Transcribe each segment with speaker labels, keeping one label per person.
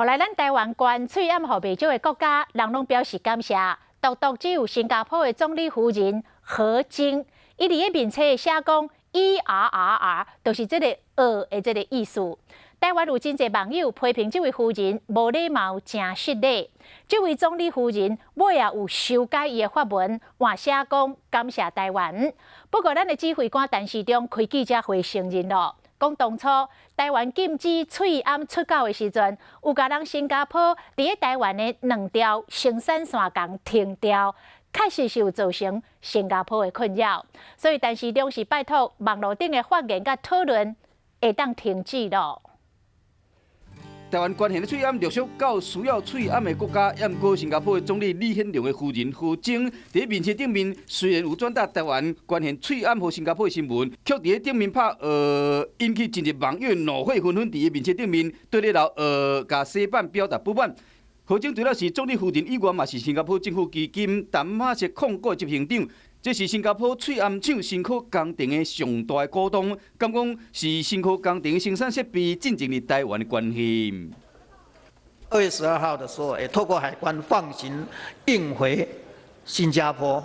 Speaker 1: 後來，咱台灣捐喙罨予袂少的國家，人攏表示感謝。獨獨只有新加坡的總理夫人何晶，伊佇咧面冊寫講 E R R R，就是這個惡的這個意思。台灣有真濟網友批評這位夫人無禮貌、誠失禮。這位總理夫人尾仔有修改伊的發文，換寫講感謝台灣。不過，咱的指揮官陳時中開記者會承認咯，講當初台灣禁止喙罨出口的時陣，有共人新加坡佇咧台灣的兩條生產線共停掉，確實是有造成新加坡的困擾。所以陳時中是拜託網路頂的發言佮討論會當停止咯。
Speaker 2: 台灣捐獻的喙罨陸續到需要喙罨的國家，毋過新加坡的總理李顯龍的夫人何晶佇面冊頂面雖然有轉達台灣捐獻喙罨予新加坡的新聞，卻佇咧頂面拍惡，引起真濟網友怒火紛紛佇咧面冊頂面對咧留惡，共洗版表達不滿。何晶除了是總理夫人以外，嘛是新加坡政府基金淡馬錫控股執行長，這是新加坡喙罨廠新科工程的上大股東，敢講是新科工程生產設備進前佇台灣的關係。
Speaker 3: 2月12號的時候，也透過海關放行運回新加坡。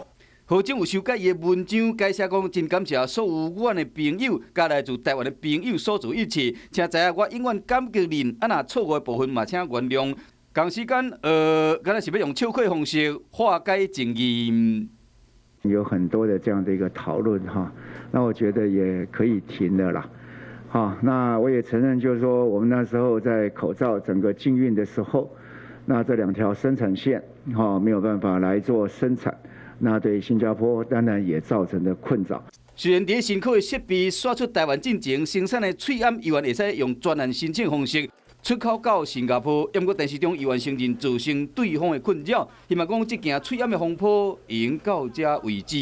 Speaker 2: 何晶有修改伊的文章，解釋講真感謝所有阮的朋友，佮來自台灣的朋友所做一切，請知影我永遠感激恁。啊，若錯誤的部分嘛，請原諒。同時間，敢若是欲用笑詼方式化解爭議。
Speaker 4: 有很多的這樣的一個討論哈，那我覺得也可以停了啦。好，那我也承認，就是說我們那時候在口罩整個禁運的時候，那這兩條生產線哈沒有辦法來做生產，那對新加坡當然也造成了困擾。
Speaker 2: 雖然佇新科的設備刷出台灣進前生產的喙罨，猶原會使用專案申請方式出口到新加坡，毋過陳時中猶原承認造成對方的困擾，希望講這件喙罨的風波已經到這為止。